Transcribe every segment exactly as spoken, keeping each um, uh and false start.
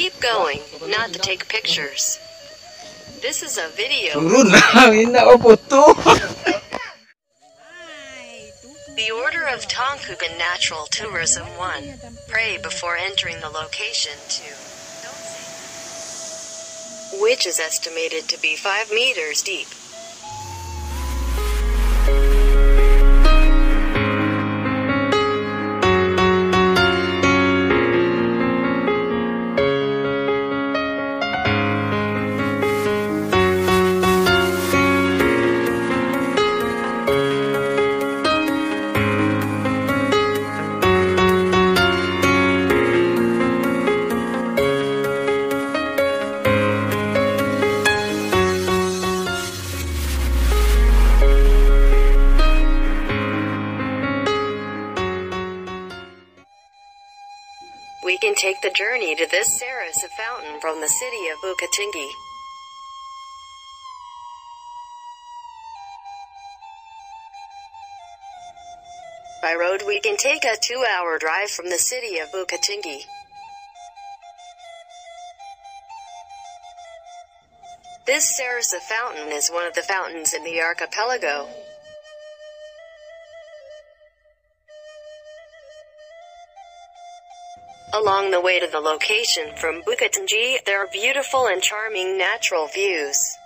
Keep going, not to take pictures. This is a video. Turun lah, indak bafoto. The Order of Tongkuk in Natural Tourism. One. Pray before entering the location. Two. Which is estimated to be five meters deep. We can take the journey to this Sarasa fountain from the city of Bukittinggi. By road, we can take a two-hour drive from the city of Bukittinggi. This Sarasa fountain is one of the fountains in the archipelago. Along the way to the location from Bukittinggi, there are beautiful and charming natural views.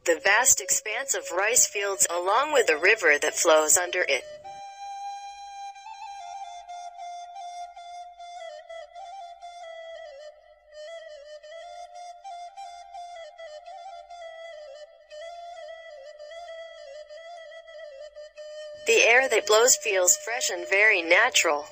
The vast expanse of rice fields along with the river that flows under it. The air that blows feels fresh and very natural.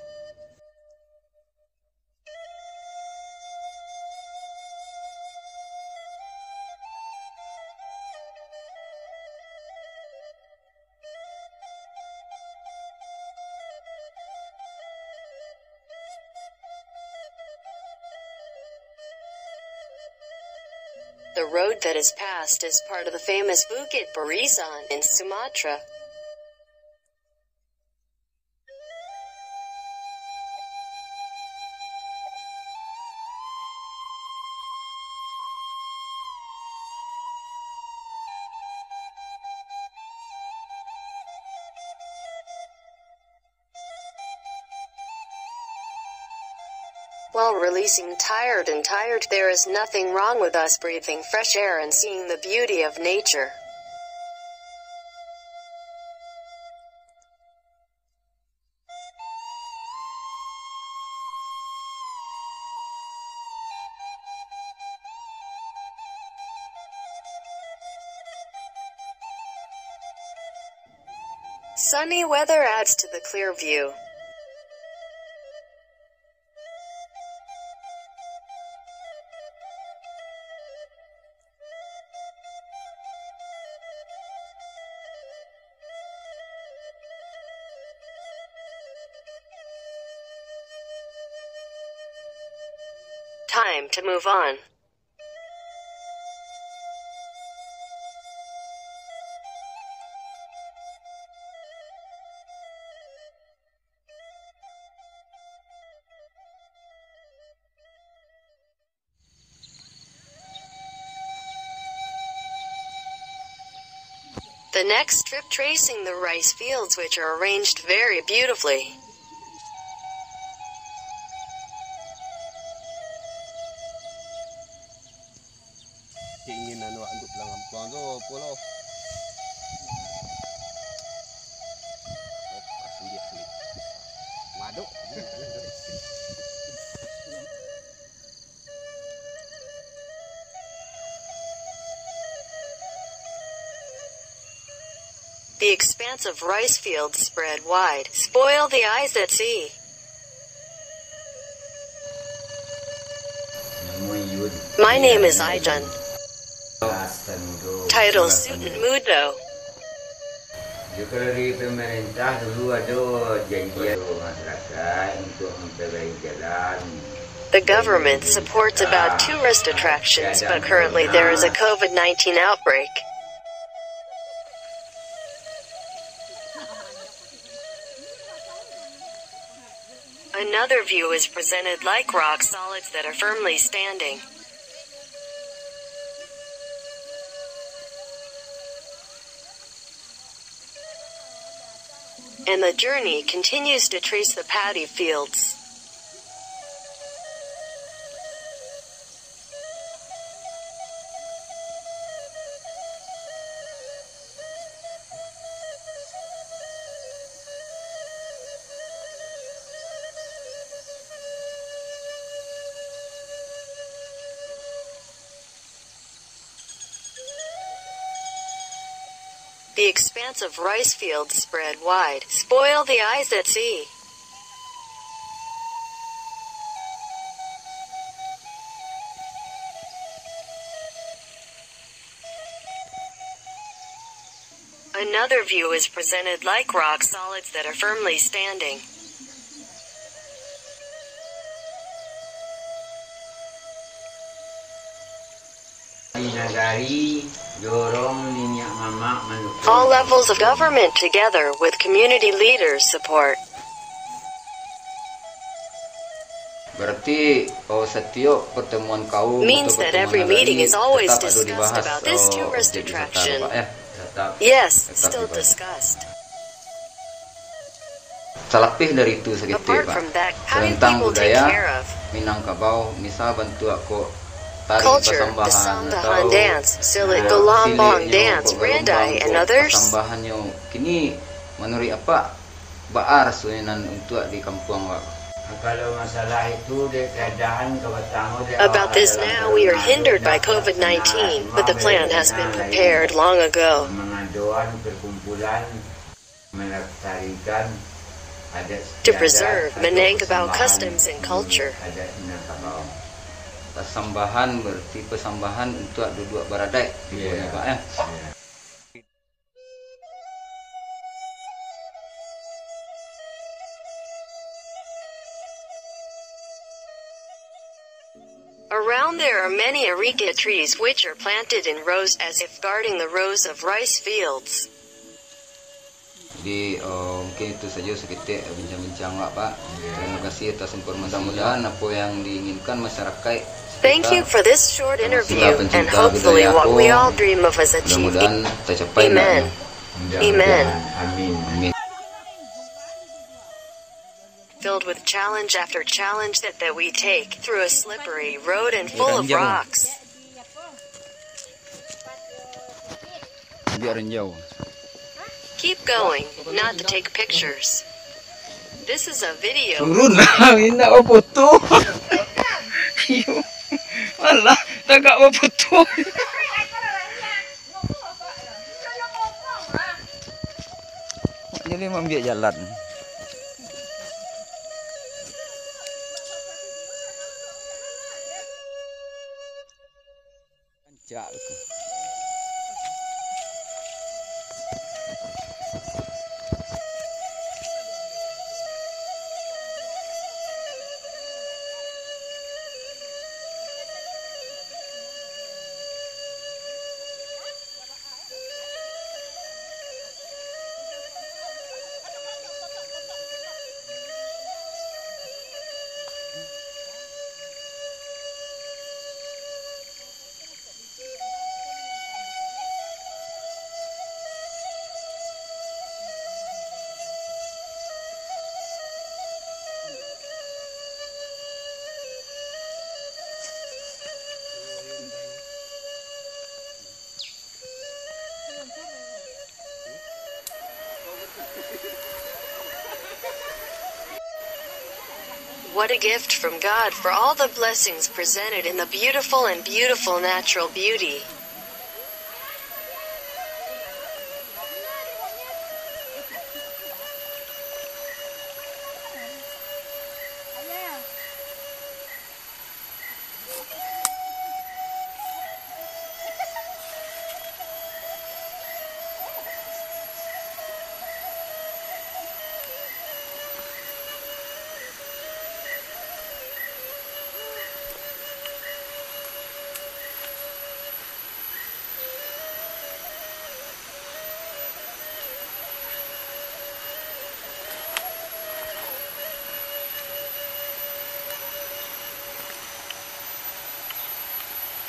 The road that is passed is part of the famous Bukit Barisan in Sumatra. While releasing tired and tired, there is nothing wrong with us breathing fresh air and seeing the beauty of nature. Sunny weather adds to the clear view. Time to move on. The next trip tracing the rice fields, which are arranged very beautifully. Keinginan awak untuk pulang kampuang tu apo lo? Oh, pas dia ni. Waduk. The expanse of rice fields spread wide, spoil the eyes that see. My name is Ijan. Title Sutan Mudo. Kalau dari pemerintah dulu ado janjian masyarakat untuk memperbaiki jalan. The government supports about tourist attractions, but currently there is a COVID nineteen outbreak. Another view is presented like rock solids that are firmly standing. And the journey continues to trace the paddy fields. The expanse of rice fields spread wide, spoil the eyes that see. Another view is presented like rock solids that are firmly standing. Di nagari, jorong niniak mamak manukung. All levels of government together with community leaders support. Berarti, oh, setiap pertemuan kaum means atau that pertemuan every nagari meeting is always tetap ado discussed dibahas, about this oh, tourist objek wisata, attraction. Pak, ya? Tetap, yes, tetap still dibahas. Discussed. Salapeh dari itu saketek, Pak, tentang budaya Minangkabau, misal bantuak kok tari pasambahan atau, eh, sileknyo kok lomba untuk pasambahannyo, kini manuruik Apak, baa rasonyo nan untuak di kampuang awak? Kalau masalah itu, dek keadaan ka batanggo dek awak adalah karena adalah mangadoan perkumpulan melestarikan adat istiadat atau adat Minangkabau. Pasambahan berarti pasambahan untuak duduak baradaik, ya, Pak, ya. Ya. Around there are many areca trees which are planted in rows as if guarding the rows of rice fields. Jadi, eh, mungkin itu sajo saketek bincang-bincang awak, Pak. Iya. Terima kasih atas informasinya. Mudah-mudahan apo yang diinginkan masyarakat sekitar, termasuk kita pecinta budaya ko, mudah-mudahan tercapai, Pak, ya. Amen. Amen. Amin. Filled with challenge after challenge that, that we take through a slippery road and full of rocks. Biar ranjau. Keep going, not to take pictures. This is a video. Turun lah, indak bafoto. Iyo. Alah, tagak bafoto. Jadi mambiak jalan. Rancak tu. What a gift from God for all the blessings presented in the beautiful and beautiful natural beauty.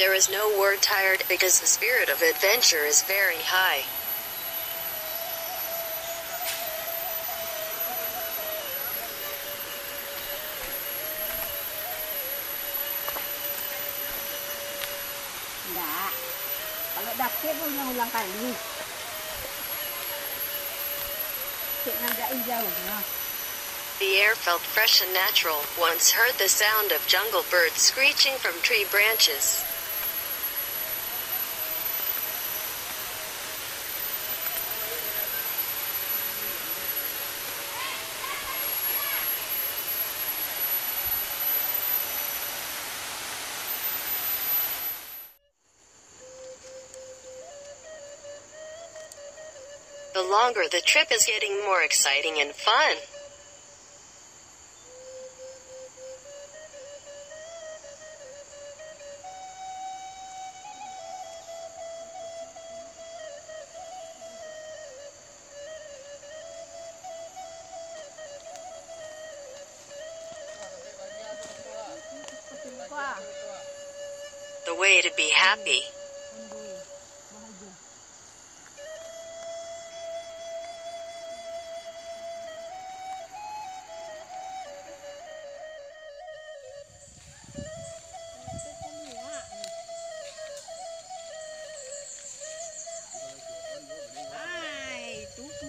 There is no word tired because the spirit of adventure is very high. Ndak. Kalau dakek pun ulang-ulang kali. Cek nanjakin jauh, nah. The air felt fresh and natural, once heard the sound of jungle birds screeching from tree branches. The longer the trip is getting more exciting and fun. The way to be happy.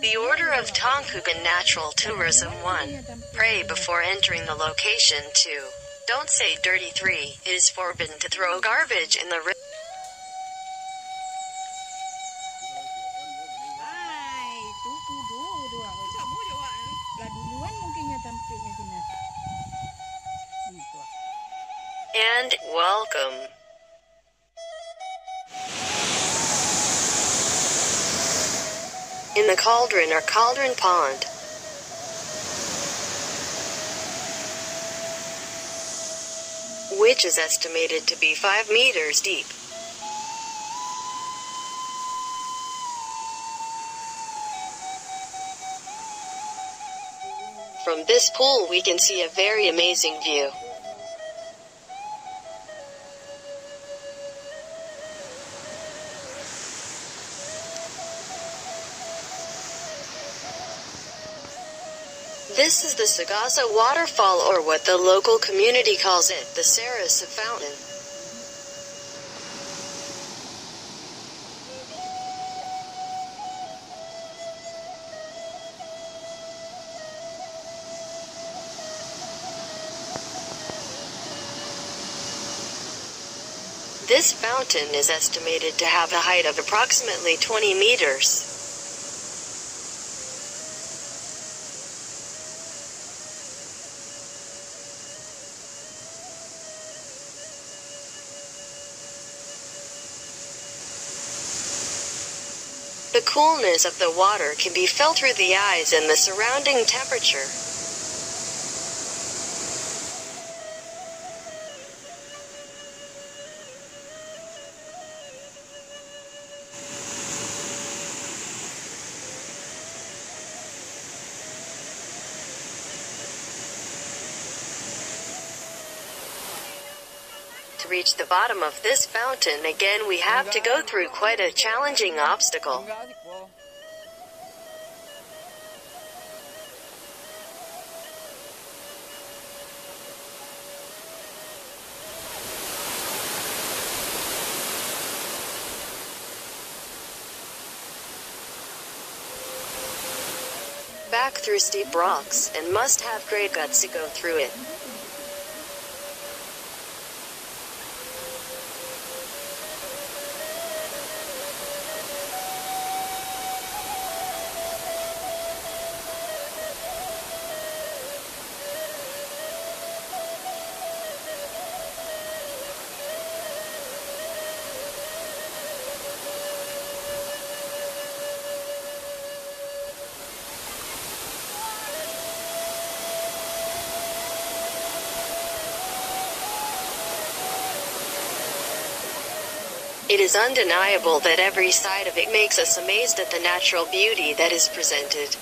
The Order of Tongkukan Natural Tourism one. Pray before entering the location. Two. Don't say dirty. Three. It is forbidden to throw garbage in the river. Hai, tu kudu tu. Lah duluan mungkin nya tampeknya kena. Hmm, tu. And welcome. In the cauldron or cauldron pond, which is estimated to be five meters deep. From this pool, we can see a very amazing view. This is the Sagasa waterfall, or what the local community calls it, the Sarasa fountain. This fountain is estimated to have a height of approximately twenty meters. The coolness of the water can be felt through the ice and the surrounding temperature. To reach the bottom of this fountain again, we have to go through quite a challenging obstacle. Back through steep rocks, and must have great guts to go through it. It is undeniable that every side of it makes us amazed at the natural beauty that is presented.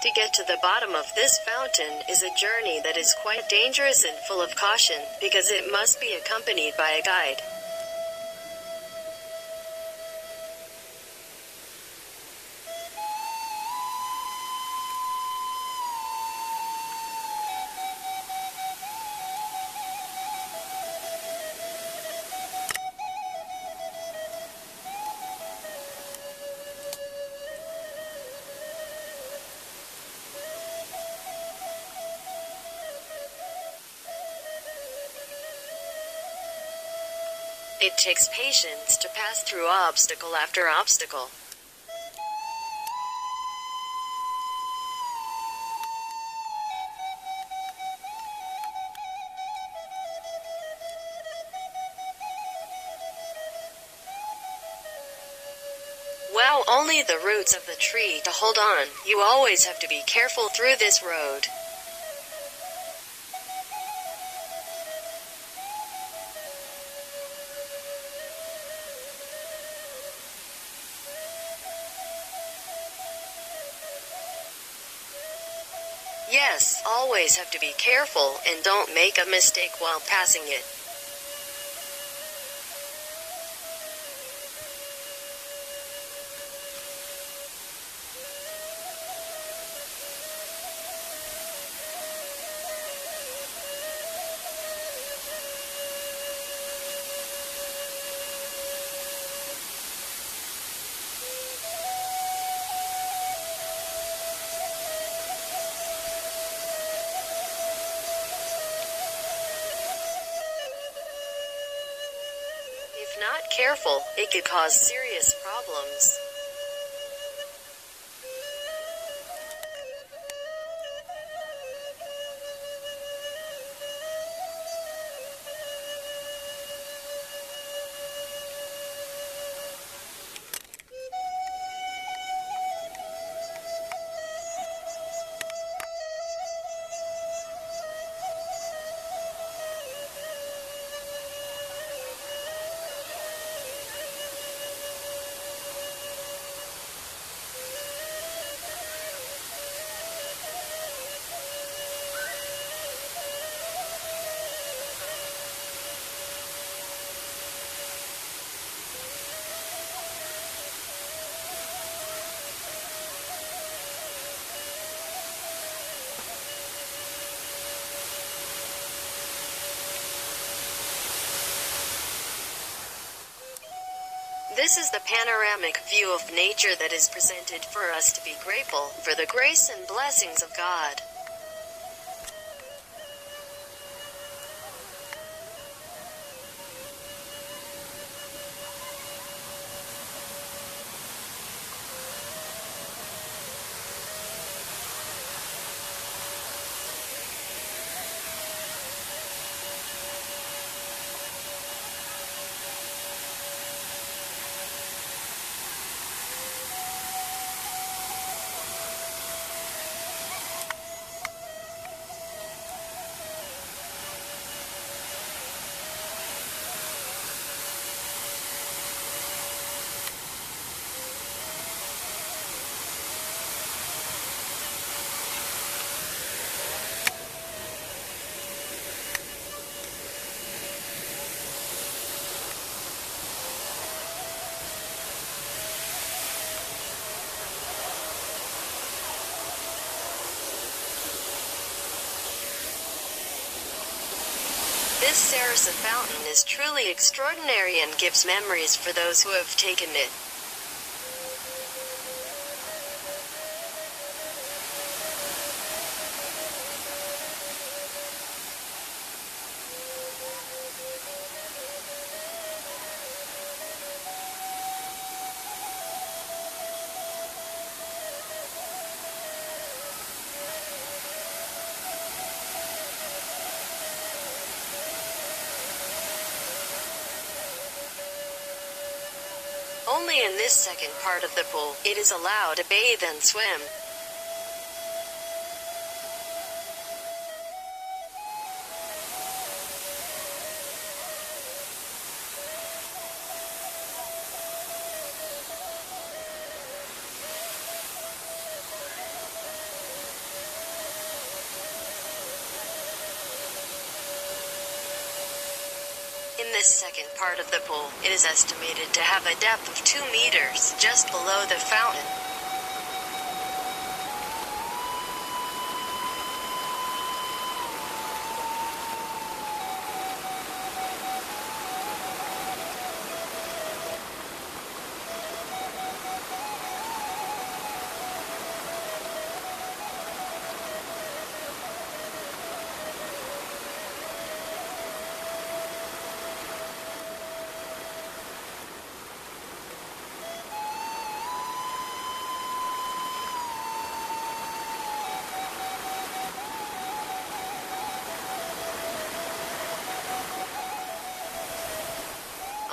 To get to the bottom of this fountain is a journey that is quite dangerous and full of caution, because it must be accompanied by a guide. It takes patience to pass through obstacle after obstacle. Wow, only the roots of the tree to hold on. You always have to be careful through this road. Yes, always have to be careful and don't make a mistake while passing it. If not careful, it could cause serious problems. This is the panoramic view of nature that is presented for us to be grateful for the grace and blessings of God. This Sarasa fountain is truly extraordinary and gives memories for those who have taken it. Only in this second part of the pool, it is allowed to bathe and swim. Second part of the pool. It is estimated to have a depth of two meters, just below the fountain.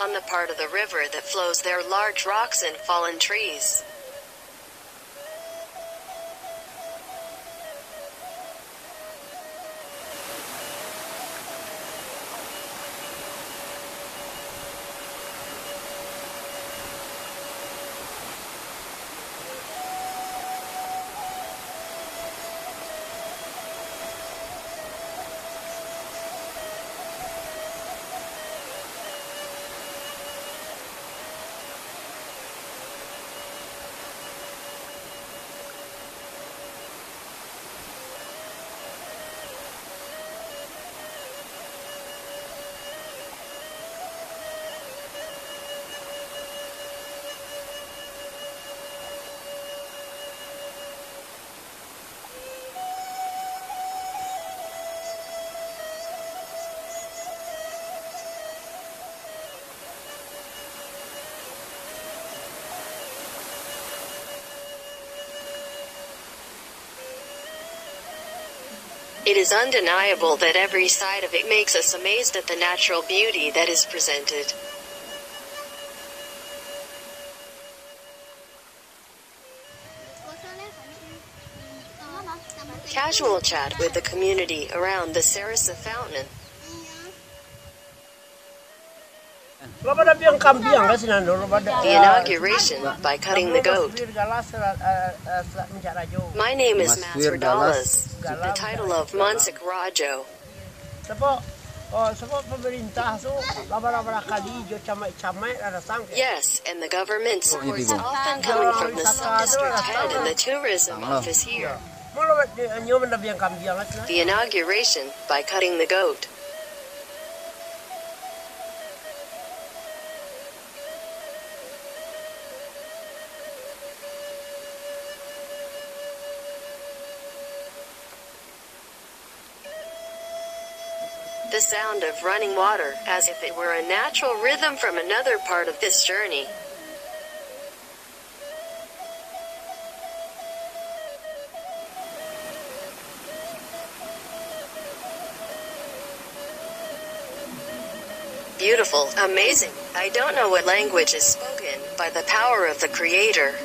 On the part of the river that flows, there are large rocks and fallen trees. It is undeniable that every side of it makes us amazed at the natural beauty that is presented. Casual chat with the community around the Sarasa Fountain. Lah pada biang kambiang ka sinan dulu pada. The inauguration by cutting the goat. Mas Wir Galas, eh, eh, eh, Selat Puncak Rajo. My name is Mas Wir Galas. Mas Wir Galas, with the title of Mansik Rajo. Sebab, oh, sebab pemerintah tu lah bara-bara kali jo camat-camat lah datang ke. Yes, and the government supports often coming from the sub-district head and the tourism office here. Malah, eh, nyo mandabiang kambiang lah sinan. The inauguration by cutting the goat. The sound of running water, as if it were a natural rhythm from another part of this journey. Beautiful, amazing. I don't know what language is spoken by the power of the Creator.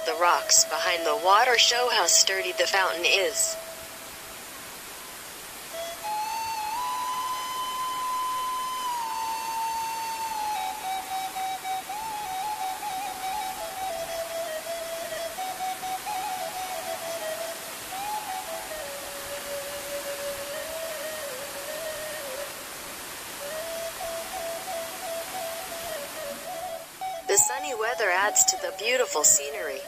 The rocks behind the water show how sturdy the fountain is. The sunny weather adds to the beautiful scenery.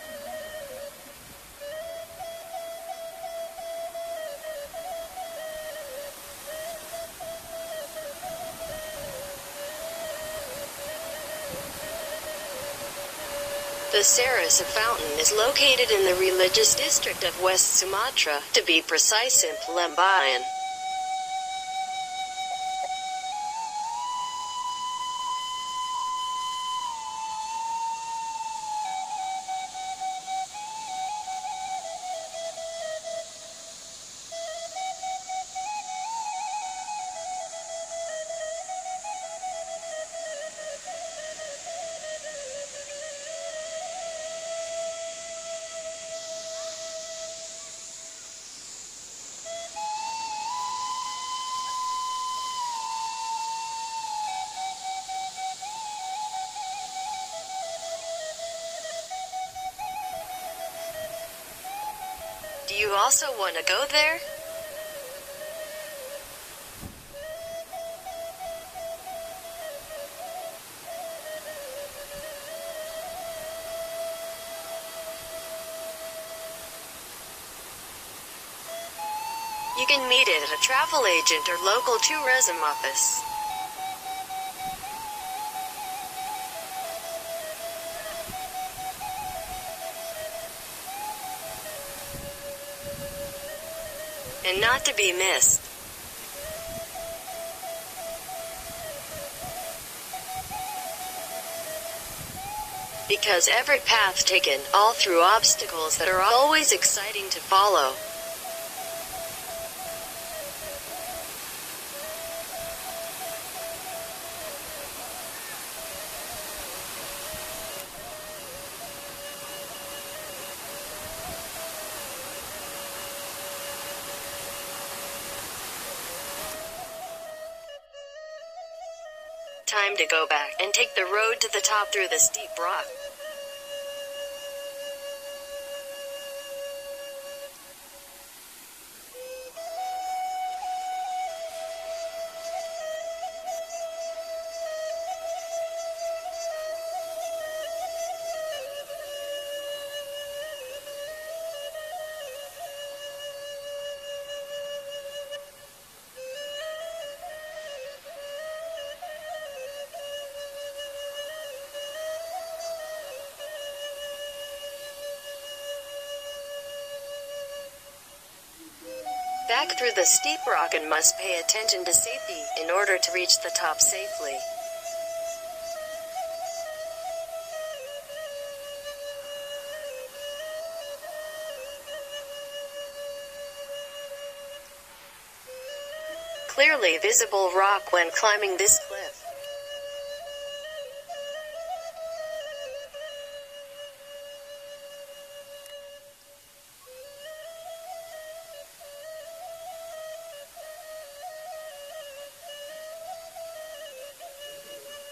The Sarasa Fountain is located in the religious district of West Sumatra, to be precise, in Pelambayan. Do you also want to go there? You can meet it at a travel agent or local tourism office. And not to be missed. Because every path taken, all through obstacles that are always exciting to follow. Time to go back and take the road to the top through the steep rock. Back through the steep rock and must pay attention to safety in order to reach the top safely. Clearly visible rock when climbing this cliff.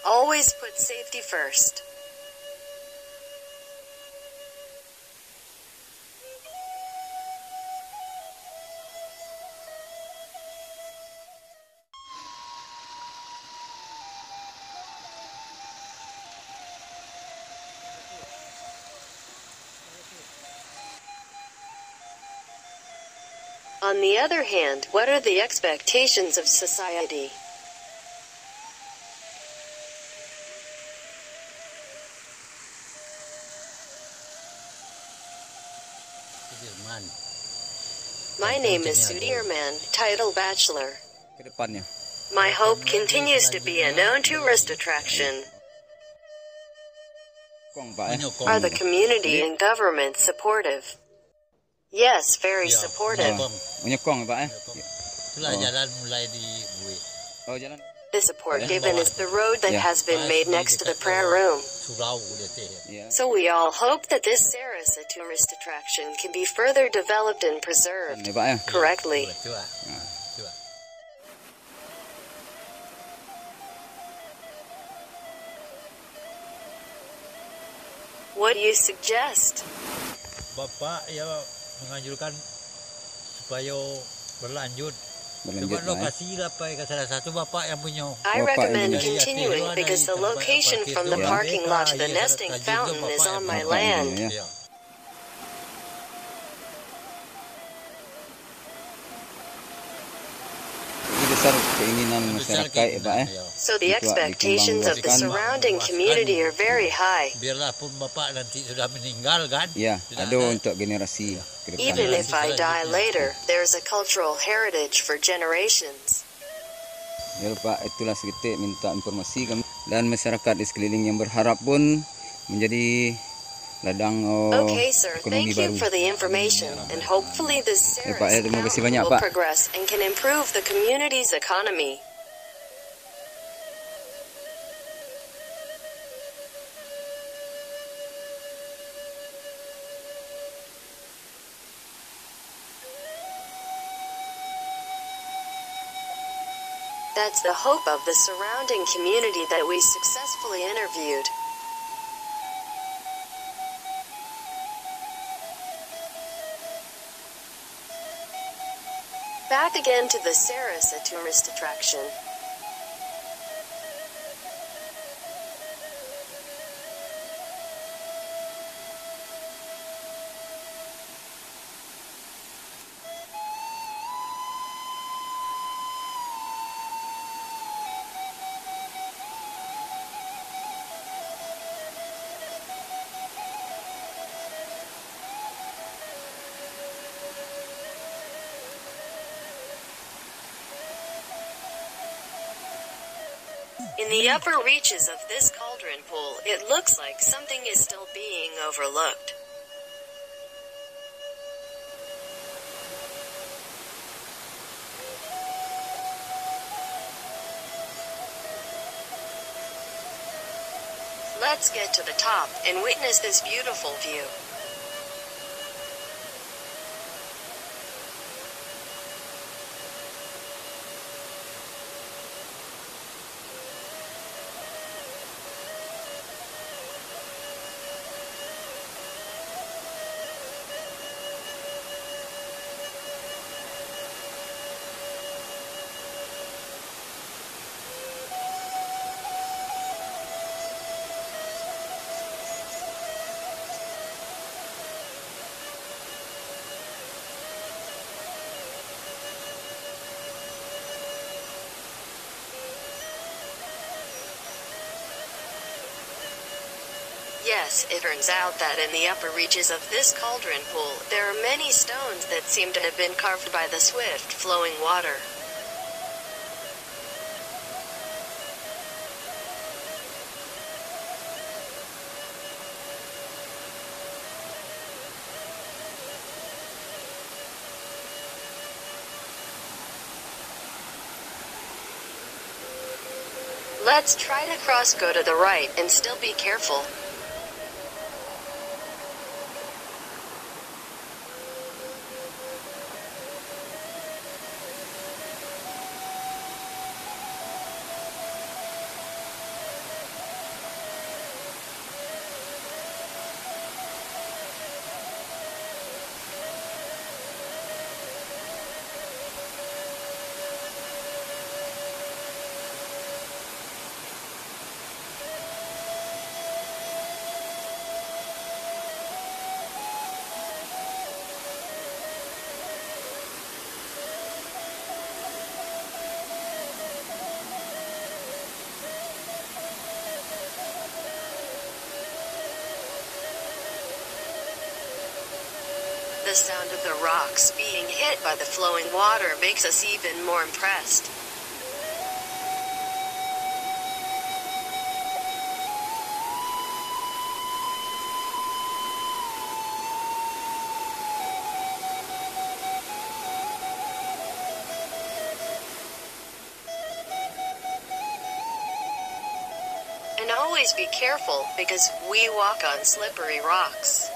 Always put safety first. On the other hand, what are the expectations of society? My name is Sudirman, title bachelor. My hope continues to be a known tourist attraction. Are the community and government supportive? Yes, very supportive. Menyokong, Pak, eh? Itulah jalan mulai dibuek. Oh, jalan. The support given is the road that has been made next to the prayer room. So we all hope that this Sarah as a tourist attraction can be further developed and preserved correctly. What do you suggest? Bapak ya menganjurkan supayo berlanjut. Sebab lokasi lah pai ka salah satu bapak yang punyo. I recommend continuing because the location from the parking lot to the nesting fountain is on my land. Jadi besar keinginan masyarakat, Pak, eh. So the expectations of the surrounding community are very high. Biarlah pun bapak nanti sudah meninggal kan. Ya, ado untuk generasi ke depan. Even if I die later, there's a cultural heritage for generations. Ya, Pak, itulah saketek minta informasi kami. Dan masyarakat di sekeliling yang berharap pun menjadi ladang, oh, ekonomi baru. Okay, sir. Thank you for the information, and hopefully this Sarah's town will progress and can improve the community's economy. That's the hope of the surrounding community that we successfully interviewed. Back again to the Sarahs, a tourist attraction. In the upper reaches of this cauldron pool, it looks like something is still being overlooked. Let's get to the top and witness this beautiful view. Yes, it turns out that in the upper reaches of this cauldron pool, there are many stones that seem to have been carved by the swift flowing water. Let's try to cross, go to the right, and still be careful. The sound of the rocks being hit by the flowing water makes us even more impressed. And always be careful, because we walk on slippery rocks.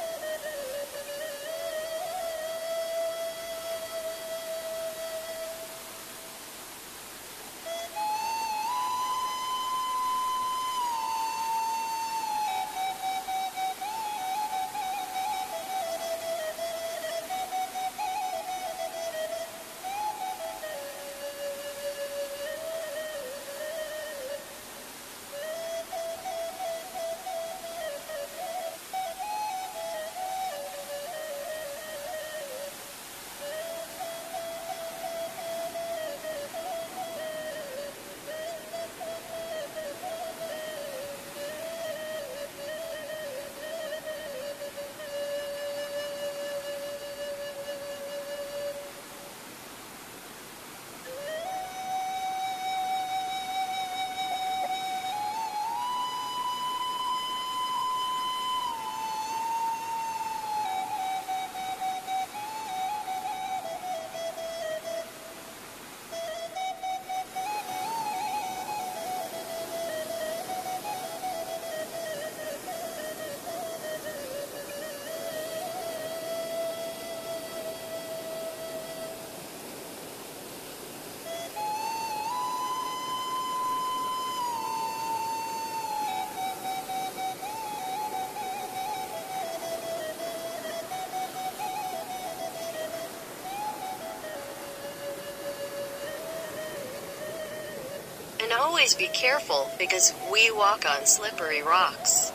And always be careful because we walk on slippery rocks.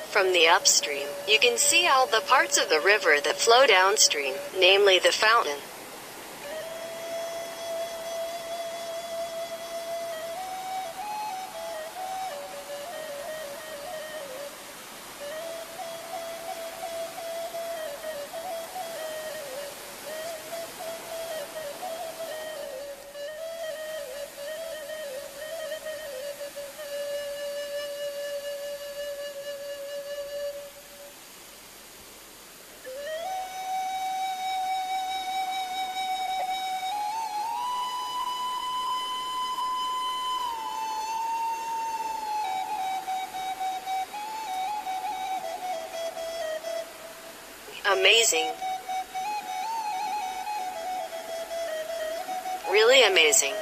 From the upstream, you can see all the parts of the river that flow downstream, namely the fountain. Amazing. Really amazing.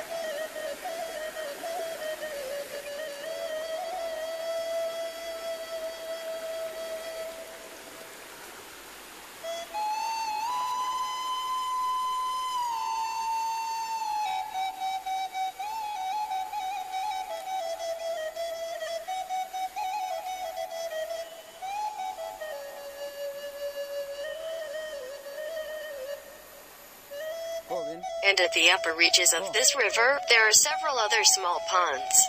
And at the upper reaches of this river, there are several other small ponds.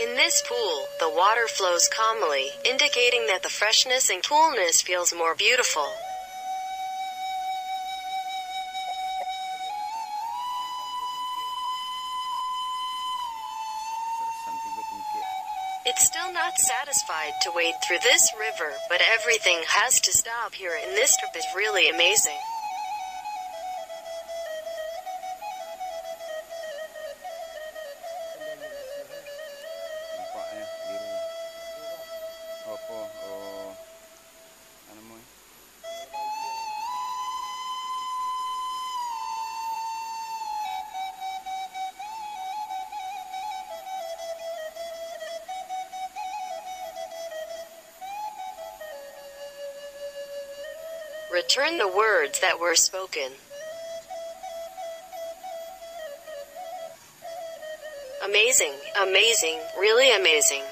In this pool, the water flows calmly, indicating that the freshness and coolness feels more beautiful. It's still not satisfied to wade through this river, but everything has to stop here, and this trip is really amazing. Nampaknyo biru. Apo? Oh, anu, namonyo. Return the words that were spoken. Amazing, amazing, really amazing.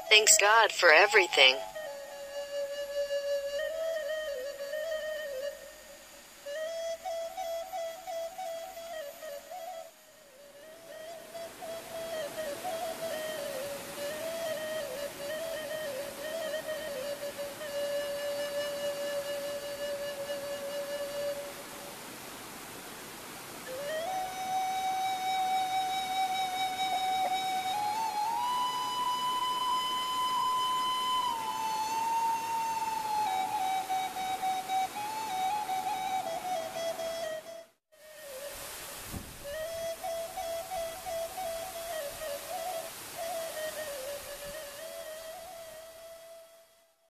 Thanks God for everything.